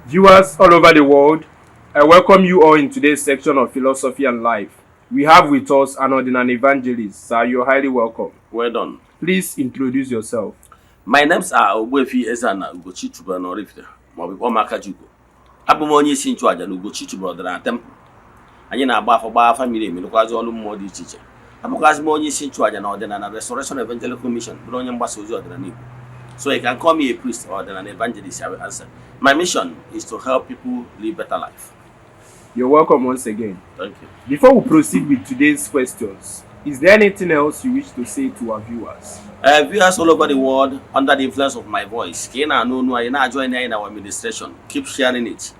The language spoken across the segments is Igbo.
Viewers all over the world, I welcome you all in today's section of Philosophy and Life. We have with us an Odinani evangelist. Sir, you're highly welcome. Well done. Please introduce yourself. My names are Ogbuefi Eze-Ana Ugochi tubelu n'Oraifite maọbụ kpọọ m Akachukwu. Abụ m onye isi nchụaja na Ugochi tubelu ọdịnala temple. Anyị na-agba afọ, gbaa afa miri emi, rụkwazị ọrụ mmụọ dị iche iche. Abụkwazị m onye isi nchụaja na Ọdịnala Restoration Evangelical Mission, bụrụ onye mgbasa ozi ọdịnala Igbo. So you can call me a priest or an evangelist, I will answer. My mission is to help people live better life. You're welcome once again. Thank you. Before we proceed with today's questions, is there anything else you wish to say to our viewers? Viewers all over the world, under the influence of my voice, ka ị na-anụ onu anyị, na-join anyị na our administration. Keep sharing it.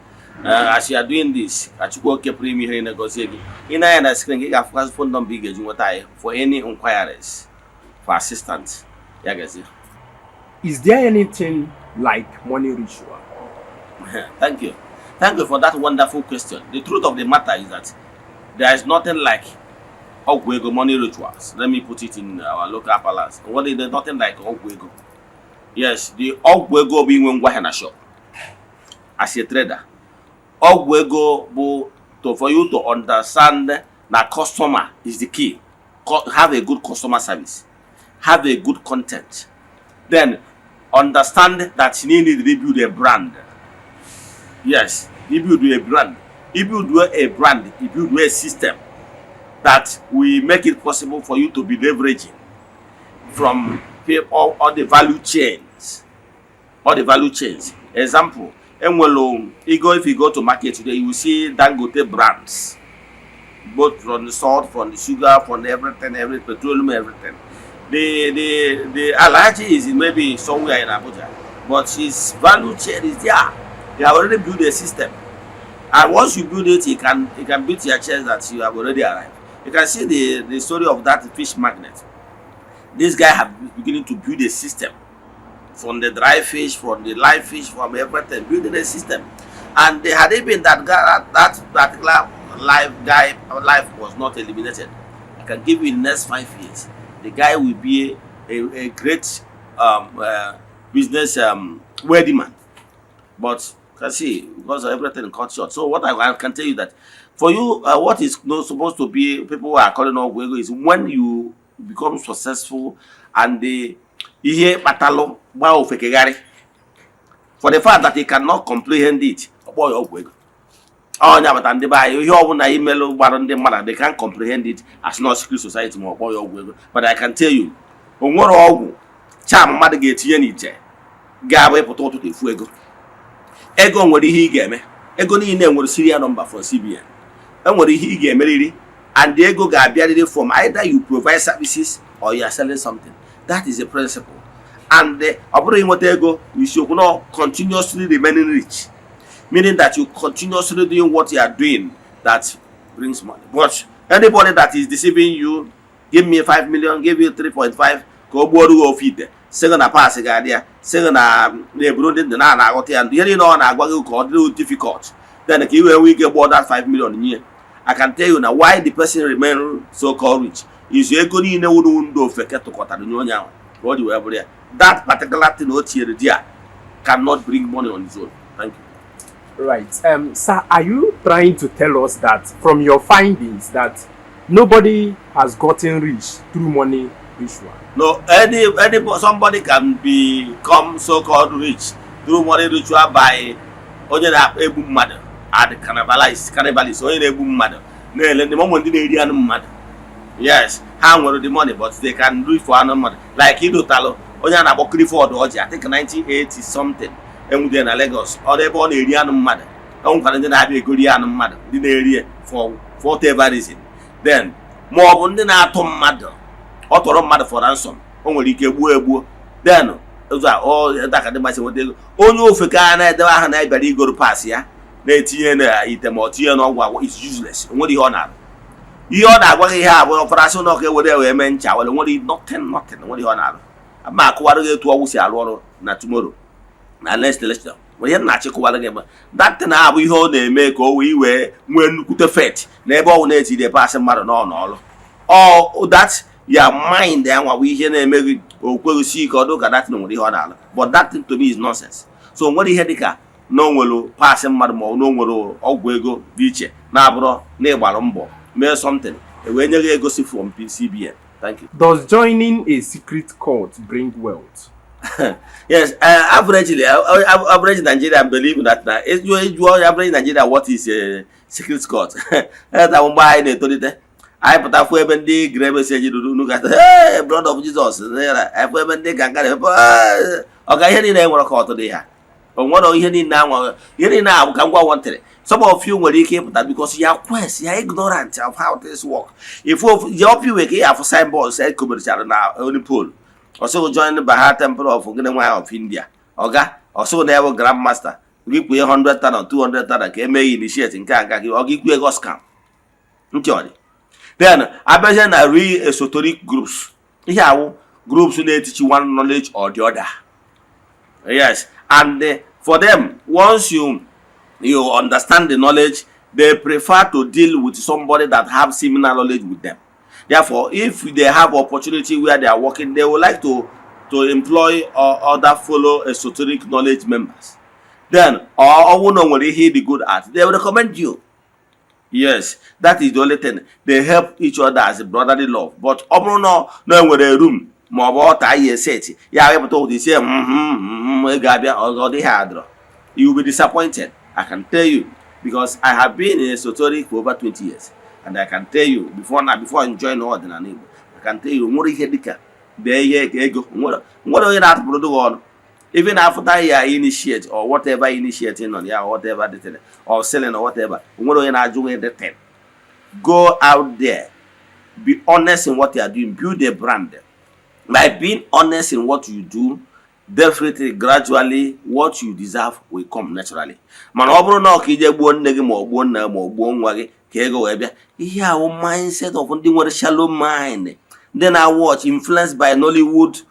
As you are doing this, ka Chukwu oke pụrụ ime ihe niile gọzie gị. Ị na-anya na screen, ị ga-afụkwazị phone number ị ga-eji nweta anyị for any inquiries, for assistance. Ya gazie. Is there anything like money ritual? Thank you. Thank you for that wonderful question. The truth of the matter is that there is nothing like ọgwụ ego, money rituals. Let me put it in our local parlance. What is there nothing like ọgwụ ego? Yes, the ọgwụ ego bụ inwe ngwaahịa na shop as a trader. Ọgwụ ego bụ to for you to understand na customer is the key. Have a good customer service. Have a good content. Then understand that you need to build a brand. Yes, you build a brand. You build a brand, you build a system that will make it possible for you to be leveraging from all the value chains. All the value chains. Example, enwelu you go if you go to market today, you will see Dangote brands, both from the salt, from the sugar, from everything, every petroleum, everything. The Alhaji is in maybe somewhere in Abuja, but his value chain is there. They have already built a system. And once you build it, you can beat your chest that you have already arrived. You can see the story of that fish magnet. This guy have beginning to build a system from the dry fish, from the live fish, from everything, building a system. And they had it been that guy, that particular life guy life was not eliminated, I can give you in the next 5 years, the guy will be a great business wealthy man. But you can see because of everything cut short. So what I can tell you that for you, what is not supposed to be people are calling ọgwụ ego is when you become successful and the ihe kpatalụ gbaa ofekegharị for the fact that he cannot comprehend it, ọ kpọọ ya ọgwụ ego. Onye agbata ndị be anyị, ihe ọbụla imelụ gbara ndị mmadụ, they can comprehend it as not secret society, ma ọ kpọọ ya ọgwụ ego. But I can tell you, o nwere ọgwụ charm mmadụ ga-etinye n'iche ga-abụ ịpụta ụtụtụ efu ego. Ego nwere ihe ị ga-eme. Ego niile nwere serial number for CBN. Enwere ihe ị ga-emerịrị and the ego ga-abịarịrị from either you provide services or you are selling something. That is a principle. And ọ bụrụ inweta ego isiokwu no continuously remaining rich, meaning that you continuously doing what you are doing that brings money. But anybody that is deceiving you, give me 5 million, give you 3.5, ka o gbuoro gị ofe ite, sị gị na paasị ga-adị ya, sị gị na na-eburu ndị ndụ na na-aghọta ya, ihe niile ọ na-agwa gị ka ọ dịrị difficult, then ka i wee nwee ike gbụọ that 5 million nye. I can tell you na why the person remain so called rich is ego niile wuru ndị ofeke tụkọtara nye onye ahụ ka o ji wee bụrụ ya. That particular thing o tinyere there cannot bring money on its own. Thank you. Right. Sir, are you trying to tell us that from your findings that nobody has gotten rich through money ritual? No, any somebody can become so-called rich through money ritual by onye na-egbu mmadụ and cannibalize, cannibalist, onye na-egbu mmadụ na-ele ndị ụmụ ndị na-eri anụ mmadụ. Yes, ha nwere the money, but they can do it for anụ mmadụ, like idotalụ onye a na-akpọ Clifford Orji, I think 1980 something, enwude na Lagos, ọ dị ebe ọ na-eri anụ mmadụ. E nwekwara ndị na-abịa egori anụ mmadụ, ndị na-eri ya for whatever reason. Then ma ọ bụ ndị na-atụ mmadụ, ọ tọrọ mmadụ for ransom, o nwere ike gbuo egbuo. Then ụzọ a ọ daka ndị mmasị nweta ego. Onye ofeke a na-edebe aha na-ebịara igoro pass ya na-etinye na ite ma ọ tinye n'ọgwụ agwọ is useless. O nwere ihe ọ na-arụ. Ihe ọ na-agwa gị ihe a bụ ọfara asị na ọka ewere wee mee ncha were nwere nothing, nothing. Nwere ihe ọ na-arụ. Ma akụwara gị etu ọgwụ si arụ ọrụ na tomorrow na next lecture. Nwere ihe m na-achịkọwara gị bụ that thing abụ ihe ọ na-eme ka o wee wee nwee nnukwute fet na ebe ọgwụ na-etiri pass mmadụ nọ n'ọrụ. Ọ that ya mind ya nwa bụ ihe na-eme gị o kweghịsi ike ọdụ ka that thing nwere ihe ọ na-alụ, but that thing to me is nonsense. So nwere ihe dịka Na o nwere paasị mmadụ, ma ọ na o nwere ọgwụ ego dị iche na-abụrọ na ịgbara mbọ mee something e wee nye gị ego si from CBN. Thank you. Does joining a secret cult bring wealth? Yes, averagely, average Nigerian believe that na ịjụọ average Nigeria, "What is a secret cult?" Eta mgbe anyị na-etolite, anyị pụta fụ ebe ndị Grail Message ruru unu gata, "Hey, blood of Jesus." Anyị fụ ebe ndị ganga na-emepe ọga ihe niile nwere cult dị ha. O nwere ihe niile anwa, ihe niile ahụ ka ngwa wantịrị. Some of you nwere ike ịpụta because you are quest, you are ignorant of how things work. If je ọpụ iwe ka ị afụ signboard ekoberechara na only pole, ọsịgụ join Baha Temple of gịnị nwa of India, ọga ọsịgụ na ya bụ grand master gị, kwue 100,000, 200,000 ka emeghị initiate nke a nke gị, ọ gị kwue ego scam ntị ọ dị. Then abịazie na real esoteric groups, ihe awụ groups na-etichi one knowledge or the other. Yes, and for them, once you understand the knowledge, they prefer to deal with somebody that have similar knowledge with them. Therefore, if they have opportunity where they are working, they would like to employ other fellow esoteric knowledge members. Then or ọnwụ na o nwere ihe dị good at, they will recommend you. Yes, that is the only thing. They help each other as a brotherly love. But ọ bụrụ na enwere room ma ọ bụ ọta ihe set ya wepụta ụdị isi ego abịa, ọ dịghị adọrọ, you will be disappointed. I can tell you because I have been in esoteric for over 20 years, and I can tell you before now, before I join ọdịnala Igbo, I can tell you nwere ihe dịka dee ihe ego nwere onye na-atụpụrụ gị ọnụ. Even after ya initiate or whatever, initiating on ya or whatever the thing, or selling or whatever, nwere onye na-ajụ gị the thing. Go out there, be honest in what you are doing, build a brand. By being honest in what you do, definitely, gradually, what you deserve will come naturally. Mana ọ bụrụ na ọ ka ije gbuo nne gị, ma ọ gbuo nna gị, ma ọ gbuo nwa gị ka ego wee bịa, ihe ahụ mindset of ndị nwere shallow mind, ndị na-watch, influenced by Nollywood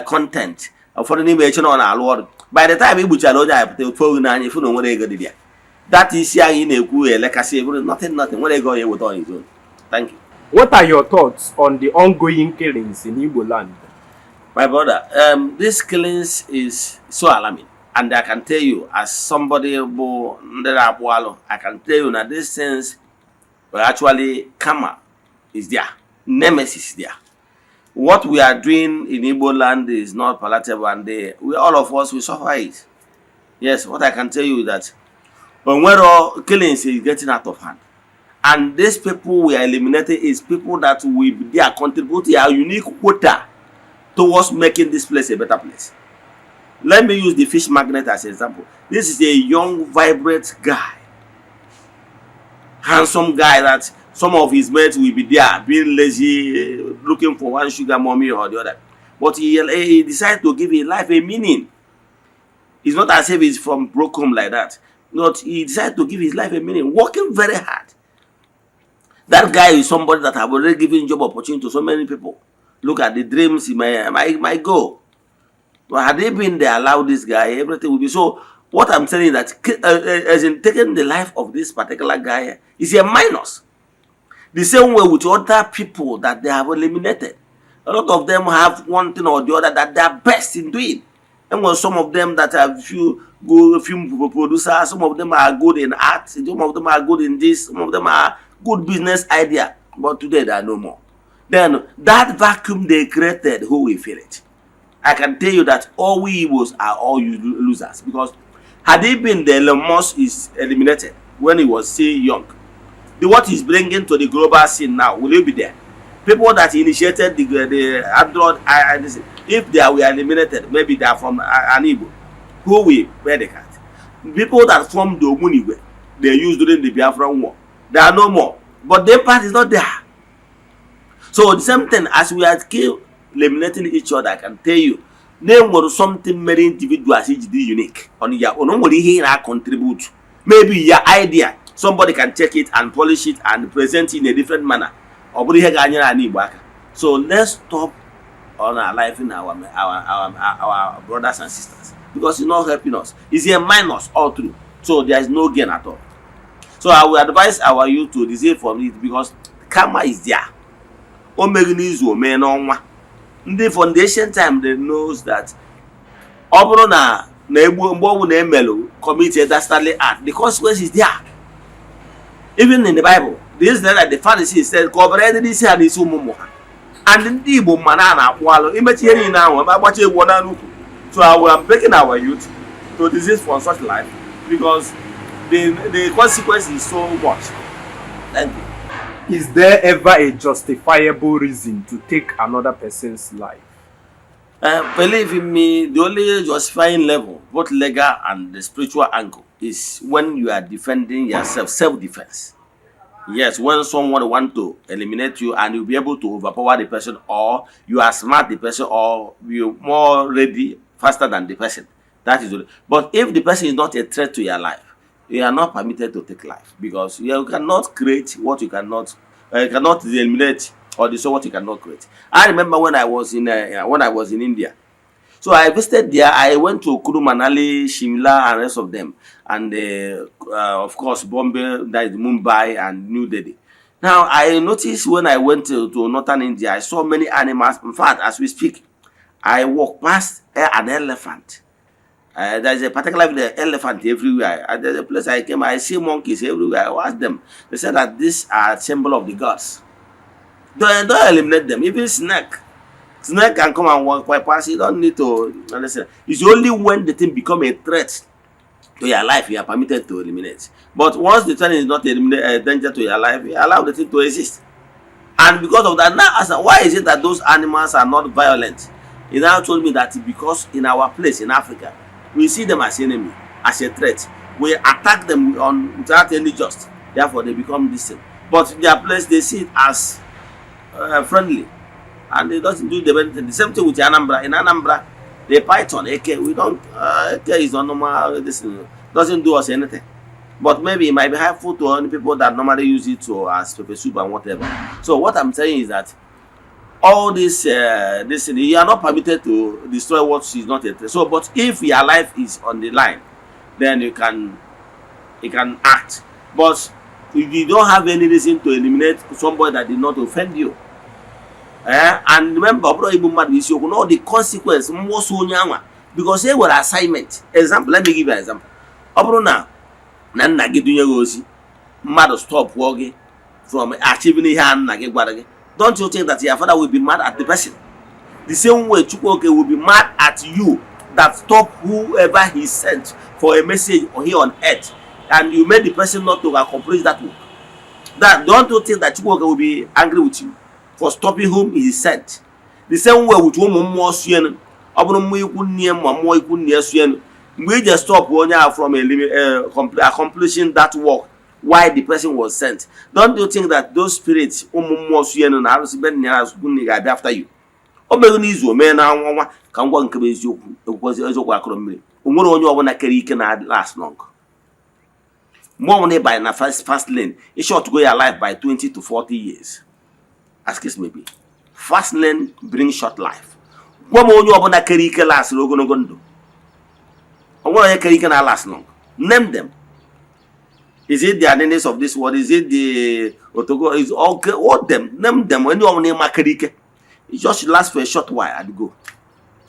content. Ụfọdụ n'ime eche na ọ na-alụ ọrụ. By the time ị gbuchara onye ahụ pụta otu oge n'anya, ifu na o nwere ego dị ya, that isi ahụ ị na-ekwu elekasị eburu nothing, nothing nwere ego ya eweta on his own. Thank you. What are your thoughts on the ongoing killings in Igbo land? My brother, this killings is so alarming. And I can tell you, as somebody who ndị na-akpụ alụ, I can tell you that these things were actually, karma is there, nemesis is there. What we are doing in Igbo land is not palatable, and we, all of us, we suffer it. Yes, what I can tell you is that onwero killings is getting out of hand. And these people we are eliminating is people that will be there, contribute their unique quota towards making this place a better place. Let me use the fish magnet as an example. This is a young, vibrant guy, handsome guy that some of his mates will be there being lazy, looking for one sugar mommy or the other. But he decided to give his life a meaning. It's not as if he's from broke home like that. Not he decided to give his life a meaning, working very hard. That guy is somebody that have already given job opportunity to so many people. Look at the dreams he might go. But had they been there, allow this guy, everything will be so. What I'm saying is that, as in taking the life of this particular guy, is a minus. The same way with other people that they have eliminated. A lot of them have one thing or the other that they are best in doing. And when some of them that have few good film producers, some of them are good in art, some of them are good in this, some of them are good business idea. But today they are no more. Then that vacuum they created, who will fill it? I can tell you that all we Igbos are all losers, because had it been the Elon Musk is eliminated when he was still young, the what he's bringing to the global scene now, will it be there? People that initiated the Android, if they were eliminated, maybe they are from an Igbo, who will bear the cat? People that formed the Ogbunigwe they used during the Biafran War, they are no more, but the impact is not there. So the same thing, as we are still eliminating each other, I can tell you, na enwere something mere individuals iji dị unique on your own. O nwere ihe ị na-contribute, maybe your idea, somebody can check it and polish it and present it in a different manner, ọ bụrụ ihe ga-anyere ala Igbo aka. So let's stop on our life in our brothers and sisters, because it's not helping us. It's a minus all through, so there is no gain at all. So I will advise our youth to desist from it, because karma is there. O meghị n'izu, o mee n'ọnwa. Ndị foundation time, they knows that ọ bụrụ na Na-egbu mgbe ọbụla emelụ commit a dastardly act, the consequence is there. Even in the Bible, the Israel, the Pharisees said ka ọbara dị n'isi ha, n'isi ụmụ ụmụ ha. And ndị Igbo ma na a na-akwụ alụ imechi ihe niile ahụ ebe agbacha egwu na n'ukwu. So I am begging our youth to desist from such life because the consequence is so much. Thank you. Is there ever a justifiable reason to take another person's life? Believe in me, the only justifying level, both legal and the spiritual angle, is when you are defending yourself, self-defense. Yes, when someone want to eliminate you and you'll be able to overpower the person, or you are smart the person, or you're more ready faster than the person. That is it. But if the person is not a threat to your life, you are not permitted to take life because you cannot create what you cannot eliminate or destroy what you cannot create. I remember when I was in India. So I visited there. I went to Kulu Manali, Shimla, and rest of them, and of course Bombay, that is Mumbai and New Delhi. Now I noticed when I went to northern India, I saw many animals. In fact, as we speak, I walked past an elephant. There's a particular elephant everywhere. And there's a place I came, I see monkeys everywhere. I asked them. They said that these are symbol of the gods. Don't eliminate them. Even snake. Snake can come and walk quite past. You don't need to listen. It's only when the thing become a threat to your life you are permitted to eliminate. But once the thing is not a danger to your life, you allow the thing to exist. And because of that, now ask, why is it that those animals are not violent? He now told me that because in our place in Africa, we see them as enemy, as a threat. We attack them on without any just. Therefore, they become distant. But in their place, they see it as friendly, and it doesn't do them anything. The same thing with Anambra. In Anambra, the python, AK, we don't, AK is not normal, this thing doesn't do us anything. But maybe it might be helpful to only people that normally use it to as pepper soup and whatever. So what I'm saying is that all this thing, you are not permitted to destroy what is not a threat. So, but if your life is on the line, then you can act. But if you don't have any reason to eliminate somebody that did not offend you. Eh? And remember, ọ bụrụ igbu mmadụ isiokwu, no, the consequence mmụọ so onye anwa because e nwere assignment. Example, let me give you an example. Ọ bụrụ na nna gị dunye gị ozi, mmadụ stopụọ gị from achieving ihe a nna gị gwara gị, don't you think that your father will be mad at the person? The same way Chukwuoke will be mad at you that stop whoever he sent for a message or here on earth, and you made the person not to accomplish that work. That don't you think that Chukwuoke will be angry with you for stopping whom he sent? The same way with ụmụ mmụọ suenu, ọ bụrụ mmụọ ikwu nne ma mmụọ ikwu nne ya suenu, mgbe ije stop onye ahụ from accomplishing that work why the person was sent, don't you think that those spirits, ụmụ mmụọ suenu na arụsị be nna ya na ikwu nne, ga-abịa after you? O meghị n'izu, o mee na ọnwa. Ka m gwa nke bụ eziokwu, ekwukwezi eziokwu akụrụ mmiri. O nwere onye ọbụla kere ike na last long. Mgbe ọbụla ịbanye na fast lane, ị short go your life by 20 to 40 years, as case may be. Fast lane bring short life. Gwa m onye ọbụla kere ike lasịrị ogologo ndụ. O nwere onye kere ike na last long? Name them. Is it the Anenes of this world? Is it the Otogo? Is okay, what them? Name them. Onye ọbụla ịma kere ike, it just last for a short while and go.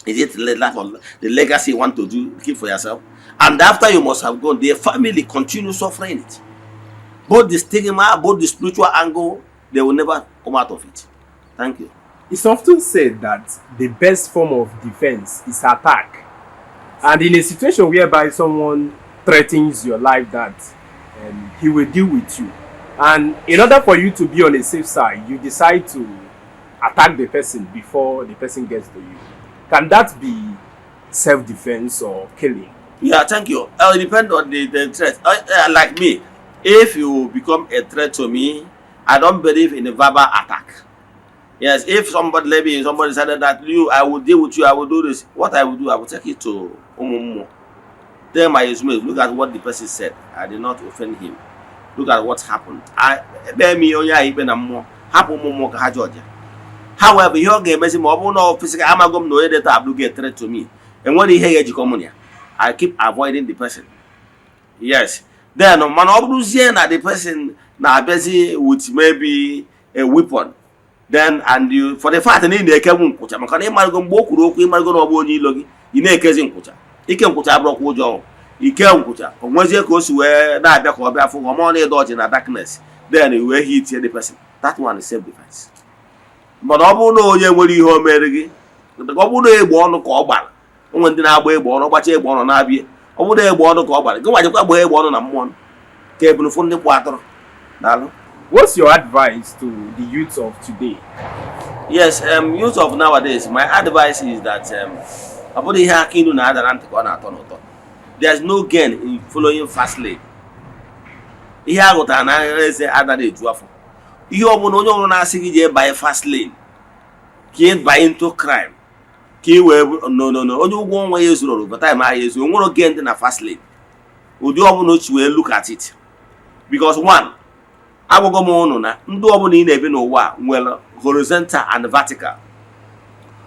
Is it the life of the legacy you want to do, keep for yourself? And after you must have gone, the family continue suffering it, both the stigma, both the spiritual angle. They will never come out of it. Thank you. It's often said that the best form of defense is attack. And in a situation whereby someone threatens your life that he will deal with you, and in order for you to be on a safe side, you decide to attack the person before the person gets to you. Can that be self defense or killing? Yeah, thank you. It depends on the threat. Like me, if you become a threat to me, I don't believe in a verbal attack. Yes, if somebody, maybe somebody decided that you, I will deal with you, I will do this. What I will do, I will take it to ụmụ. Tell my ezumezu, look at what the person said. I did not offend him. Look at what happened. I ekpe m ihe onye ahụ ikpe na mmụọ, hapụ ụmụ mmụọ ka ha judge. However, ihe ọ ga-emezi ma ọ bụrụ na ọ physical, amago m na onye deta abụrụ a threat to me. Enwere ihe ga-ejikọ mụ na ya. I keep avoiding the person. Yes. Then mana ọ bụrụzie na the person na-abịazi with maybe a weapon, then and you, for the fact na ị na-ekenwu nkwụcha maka na ịmarịgo mgbe o kwuru okwu, ịmarịgo na ọ bụ onye ilo gị, ị na-ekezi nkwụcha. Ike nkwụcha abụrụkwa ụjọ. Ike nkwụcha, o nwezie ka o si wee na-abịa ka ọ bịa fụ ọmọ na ịdọ ọjị na darkness, then wee hit the person. That one is self defense. Mana ọ bụrụ na onye nwere ihe o mere gị, ọ bụrụ na egbe ọnụ ka ọ gbara, onwe ndị na-agba egbe ọnụ, gbacha egbe ọnụ na-abịa. Ọ bụrụ na egbe ọnụ ka ọ gbara gị, nwajekwa gbaa egbe ọnụ na mmụọ ka ebunụfụ ndị kwụ atụrụ. Daalụ. What's your advice to the youths of today? Yes, youth of nowadays, my advice is that ọ bụrụ ihe aka ilu na-ada na ntị ka ọ na-atọ n'ụtọ. There's no gain in following fast lane. Ihe a gụtara na eze anaghị eju afọ. Ihe ọbụla onye ọbụla na-asị gị jee banye fast lane, ka ị banye into crime, ka ị wee, no, no, no. Onye ụgwọ ọnwa ya ezuru overtime ahụ ezu, o nwere gain dị na fast lane, ụdị ọbụla o chi wee look at it. Because one, agwago m ụnụ na ndụ ọbụla ị na-ebi n'ụwa a nwere horizontal and vertical.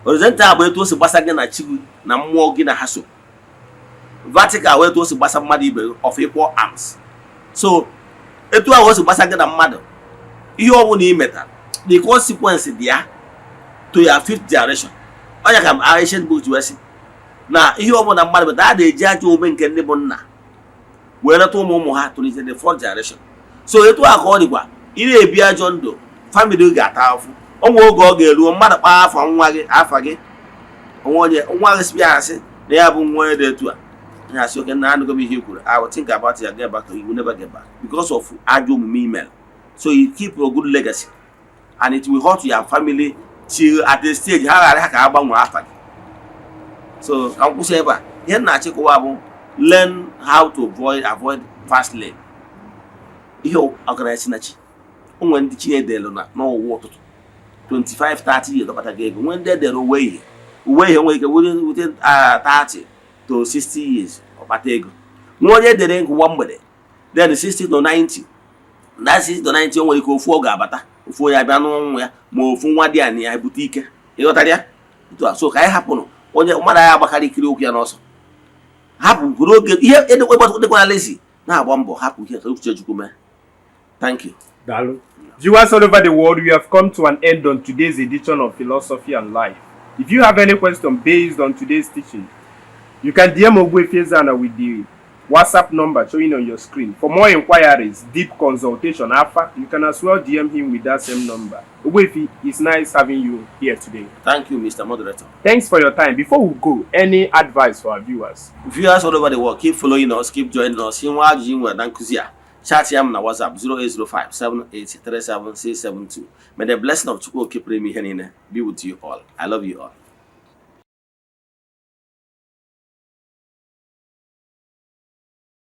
Horizontal bụ etu o si gbasa gị na chi gị na mmụọ gị na ha so. Vertical bụ etu o si gbasa mmadụ ibe gị of equal arms. So etu ahụ o si gbasa gị na mmadụ, ihe ọbụla ị metara, the consequence dị ya to your fifth generation. Onye ka m ancient book ji wee sị na ihe ọbụla mmadụ metara, a na-eji ajọ omume nke ndị bụ nna wee leta ụmụ ụmụ ha tolite the fourth generation. So etu a ka ọ dịkwa, ị na-ebi ajọ ndụ, family ga-ata afụ. Onwe oge ọ ga-eruo, mmadụ kpaa afọ nwa gị, afa gị, onwe onye nwa gị sịbịa asị na ya bụ nwa onye dị etu a, ya asị, "Oke na anụgo m ihe i kwuru. I will think about it and get back to you." You will never get back because of ajọ omume email. So you keep a good legacy and it will hurt your family till at a stage ha ghara ha ka ha gbanwee afa gị. So ka m kwụsị ebe a. Ihe m na-achịkọwa bụ, learn how to avoid fast lane. Ihe ọgaranya si na chi, o nwere ndị chi edelu na n'ụwa ụtụtụ 25 30 years ọkpata gị ego, nwee ndị edere uwe ihe uwe ihe nwere ike within 30 to 60 years ọkpata ego, nwa onye edere nkụwa mgbede, then 60 to 90 na 60 to 90, o nwere ike ofu ọ ga-abata, ofu onye abịa n'ụmụ ya, ma ofu nwa dị ya na ya ebute ike. Ịghọtara ya etu a? So ka anyị hapụrụ onye mmadụ anyị agbakarị ikiri okwu ya n'ọsọ. Hapụ goro oge ihe edekwana lezi na-agba mbọ, hapụ ihe ka uche Chukwu mee. Thank you. Daalụ. Viewers all over the world, we have come to an end on today's edition of Philosophy and Life. If you have any question based on today's teaching, you can DM Ogbuefi Eze-Ana with the WhatsApp number showing on your screen. For more inquiries, deep consultation, Afa, you can as well DM him with that same number. Ogbuefi, it's nice having you here today. Thank you, Mr. Moderator. Thanks for your time. Before we go, any advice for our viewers? Viewers all over the world, keep following us, keep joining us. Inwe ajụjụ ị nwere na nkụzi a, chat ya m na WhatsApp 0805 7837672. May the blessing of Chukwu Okike pụrụ ime ihe niile be with you all. I love you all.